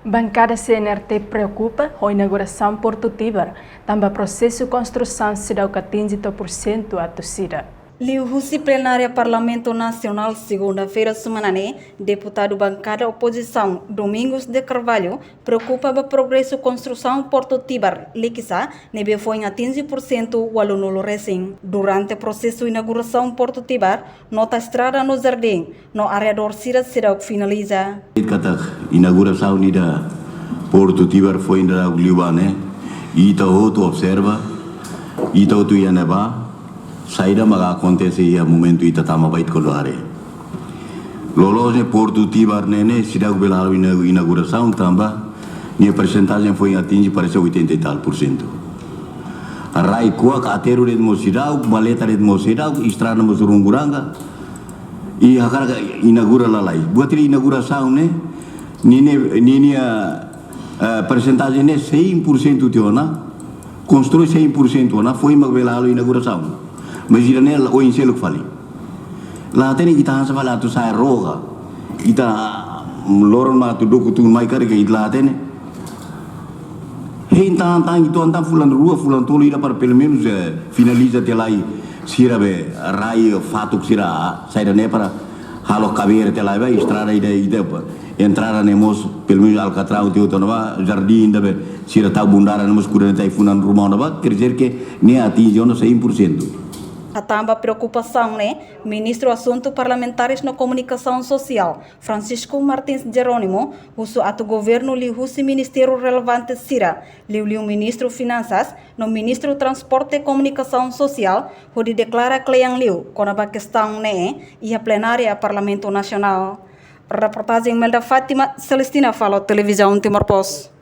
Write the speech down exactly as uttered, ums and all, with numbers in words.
Bankada C N R T preokupa ho inaugurasaun Portu Tibar, tanba prosesu konstrusaun seidauk atinje to'o pursentu atu sira. Liuhusi plenária Parlamentu Nasionál, segunda-feira semana ne'e, deputadu bankada opozisaun, Domingos de Carvalho, preokupa ba progresu konstrusaun Portu Tibar, Likisá, ne'ebé foin atinje pursentu ualunulu resin. Durante prosesu inaugurasaun Portu Tibar, nota estrada no jardín, no arredór sira seidauk finaliza. Katak inaugurasaun ida Portu Tibar foin dadauk liubá ne'e, ita hotu observa, ita hotu iha ne'ebá, saida maka akontese iha momentu ita tama ba ita kuandu haree. Loloos ne'e Portu Tibar ne'e ne'e seidauk bele halo ina-, inaugurasaun tanba nia persentajen foin atinje parese oitenta e tal pursentu. Rai kuak, aterru de'it mós seidauk, valeta de'it mós seidauk, estrada mós runguranga. I hakarak inaugura lalais. Buat ida inaugurasaun ne'e, ninia, ninia, eh, persentajen ne'e cem por cento tiha ona, konstrui cem por cento ona, foin mak bele halo inaugurasaun. Mas ida-ne'e la, oin seluk fali. La hatene ita hanesan fali atu sa'e roga. Ita, mm, loron mak atu duku tun mai karik ita la hatene. Hein tan tan ita entaun fulan rua, fulan tolu ida para pelumenus, eh, finaliza tiha lai sira be rai fatuk sira saida ne'e para halo kabeer tiha lai ba estrada ida, ida ba entrada ne'e mós pelumenus alkatraun tiha ona ba jardín ida be sira tau bundaran ne'e mós kuda ne'e tau funan ruma ona ba, quer dizer que ne'e atinje ona cem por cento. Hatán ba preokupasaun ne'e, Ministru Asuntu Parlamentares no Komunikasaun Sosiál, Francisco Martins Jerónimo, husu atu governu liuhusi ministériu relevante sira, liuliu Ministru Finansas no Ministru Transporte Komunikasaun Sosiál, hodi deklara kle'an liu kona-ba kestaun ne'e iha plenária Parlamentu Nasionál. Reportajen Melda Fátima, Celestina Falo, Televizaun Timor Post.